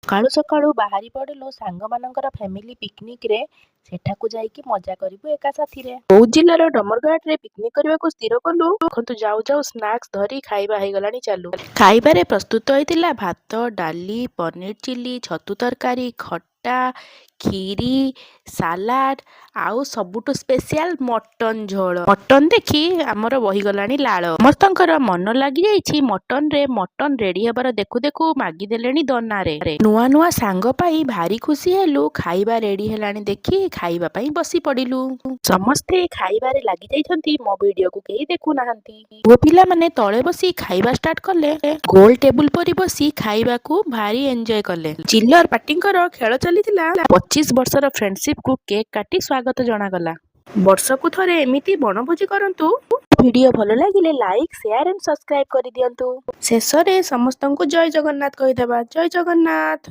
ସକାଳୁ ସକାଳୁ ବାହାରି ପଡ଼ିଲୁ ସାଙ୍ଗମାନଙ୍କର ଫ୍ୟାମିଲି ପିକନିକରେ। ସେଠାକୁ ଯାଇକି ମଜା କରିବୁ ଏକା ସାଥିରେ। ବୌଦ୍ଧ ଜିଲ୍ଲାର ଡମରଘାଟରେ ପିକନିକ କରିବାକୁ ସ୍ଥିର କଲୁ। ଦେଖନ୍ତୁ, ଯାଉ ଯାଉ ସ୍ନାକ୍ସ ଧରି ଖାଇବା ହେଇଗଲାଣି ଚାଲୁ। ଖାଇବାରେ ପ୍ରସ୍ତୁତ ହେଇଥିଲା ଭାତ, ଡାଲି, ପନିର ଚିଲି, ଛତୁ ତରକାରୀ, ଖଟା, କ୍ଷୀରି, ସାଲାଡ଼ ଆଉ ସବୁଠୁ ସ୍ପେଶିଆଲ ମଟନ ଝୋଳ। ମଟନ ଦେଖି ଆମର ବହିଗଲାଣି ଲାଳ। ସମସ୍ତଙ୍କର ମନ ଲାଗିଯାଇଛି ମଟନରେ। ମଟନ ରେଡି ହେବାର ଦେଖୁ ଦେଖୁ ମାଗିଦେଲେଣି ଦନାରେ। ନୂଆ ନୂଆ ସାଙ୍ଗ ପାଇ ଭାରି ଖୁସି ହେଲୁ। ଖାଇବା ରେଡି ହେଲାଣି ଦେଖି ଖାଇବା ପାଇଁ ବସି ପଡ଼ିଲୁ। ସମସ୍ତେ ଖାଇବାରେ ଲାଗି ଯାଇଛନ୍ତି, ମୋ ଭିଡିଓକୁ କେହି ଦେଖୁନାହାନ୍ତି। ପୁଅ ପିଲାମାନେ ତଳେ ବସି ଖାଇବା ଷ୍ଟାର୍ଟ କଲେ। ଗୋଲ ଟେବୁଲ ପରି ବସି ଖାଇବାକୁ ଭାରି ଏନ୍ଜୟ କଲେ। ଚିଲର ପାର୍ଟିଙ୍କର ଖେଳ ଚାଲିଥିଲା। 25 ବର୍ଷର ଫ୍ରେଣ୍ଡସିପକୁ କେକ୍ କାଟି ସ୍ୱାଗତ ଜଣାଗଲା। ବର୍ଷକୁ ଥରେ ଏମିତି ବଣଭୋଜି କରନ୍ତୁ। ଭିଡିଓ ଭଲ ଲାଗିଲେ ଲାଇକ୍, ସେୟାର ଆଣ୍ଡ ସବସ୍କ୍ରାଇବ କରିଦିଅନ୍ତୁ। ଶେଷରେ ସମସ୍ତଙ୍କୁ ଜୟ ଜଗନ୍ନାଥ କହିଦେବା। ଜୟ ଜଗନ୍ନାଥ।